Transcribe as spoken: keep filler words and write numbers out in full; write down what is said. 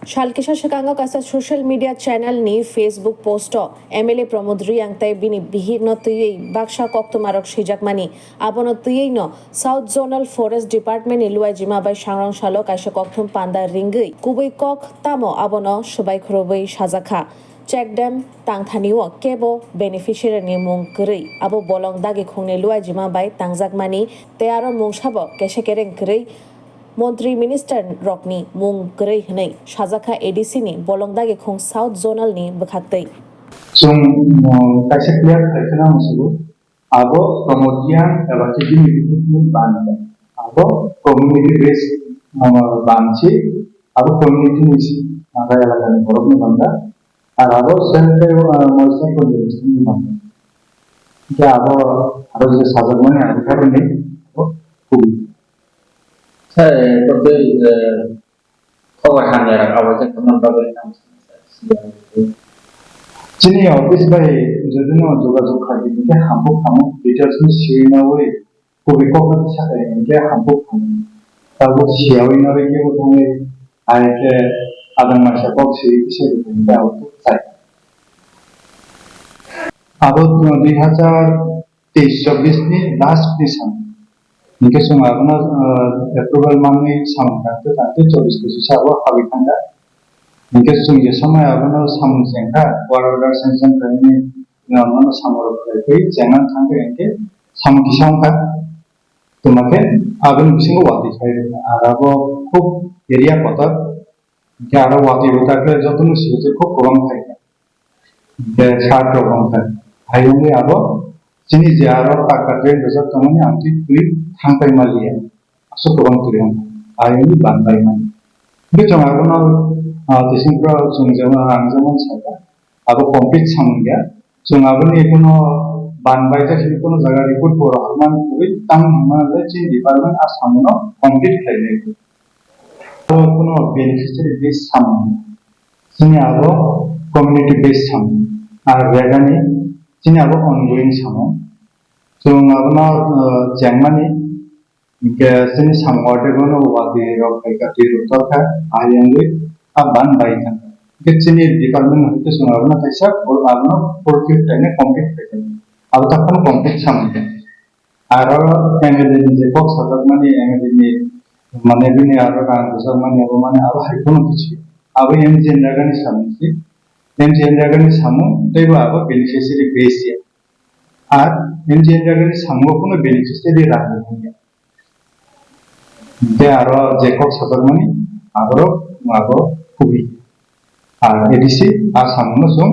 Sal kisa swkango kaisa social media channel ni Facebook post o M L A Pramod Reang tei bini bihik no twiwi baksa koktwma rok swijakmani. Abono twiwi no South Zonal Forest Department ni Luaijima bai sangrong salo kaisa kokthum panda ringwi kubui kok tamo abono swbai khurubui sajakha. Check dam tangthani o kebo beneficiary ni mung kwrwi, abo bolong dagikhung ni Luaijima bai tangjakmani tei aro mungsabo kese kereng kwrwi Montri minister rokni mung kwrwi hwnwi sajakha A D C ni bolong dagikhung South Zonal ni bwkhaktwi. Chwng, uh, kaisa clear khai khna musugo, abo Pramod Reang eba khe bini bihikni ban, abo community based, uh, ban si, abo community ni si, uh, elakani borokni ban da, ar abo self, uh, self organization ni ban da. Hingke abo aro je sajakmani abo karoni abo kubui. Sai, to tei, eh, khobor hamya rok abo je khobor bagwi ang. Chini office bai jodi no jogajog khaidi hingke hamkuk hamkuk details no siri nawi kubui kok no sakai hingke hamkuk hamkuk tabuk siyawi nawi kebo thangwi hai khe adang maisa kok siri kisa hingke abo tuk chai. Abo dui hazar teis chobbish ni last ni sam. Hingke chwng abono, ah, approval manwi samung tangtwi tangtwi chobbish bochor sa abo habwi thangkha. Hingke chwng je somoi abono samung chengkha, work order sanction khaimani, abono samung rok khlaiwi chengna thangkha hingke samung kisa wngkha. Twma khe aboni bisingo watwi khlai rwkha. Ar abo khub area kotor. Hingke aro watwi bo dakle jotono sibose khub kwbang khlai kha. Hingke sat rok wngkha. Hai wngwi abo chini je aro taka train rwjak tongmani amtwi twi thangpai maliya. Aswk kwbang twi wngkha. Hai wngwi ban bai mani. Hingke chwng abono, ah, twising phro chwng jemon ang jemon sakha. Abo complete samung ya. Chwng aboni kuno ban bai jak hini kuno jaga report bo rohormani kwrwi tamo hwnma le chini department a samungo complete khlainai. Abo kuno beneficiary based samung, chini abo community based samung, ar begani chini abo ongoing samung. Chwng abono, uh, chengmani Hingke chini samung o tei bono watwi rok hai kha, twi rok torkha, hai wngwi a ban bai thangkha. Hingke chini department hwnkhe chwng abono kaisa full, abono full fill khaina complete khaikha. Abo takhwno complete samung kha. Aro M L A ni je kok sajakmani, M L A ni mane bini aro rang rwjakmani, abo mane abo hai kheno kichu. Abo M G N Raga ni samung si. M G N Raga ni samung teibo abo beneficiary base ya. Ar M G N Raga ni samungo kheno beneficiary rang rwjakya. Hingke aro je kok sajakmani, aborok abo kubui. Ar A D C a samungno chwng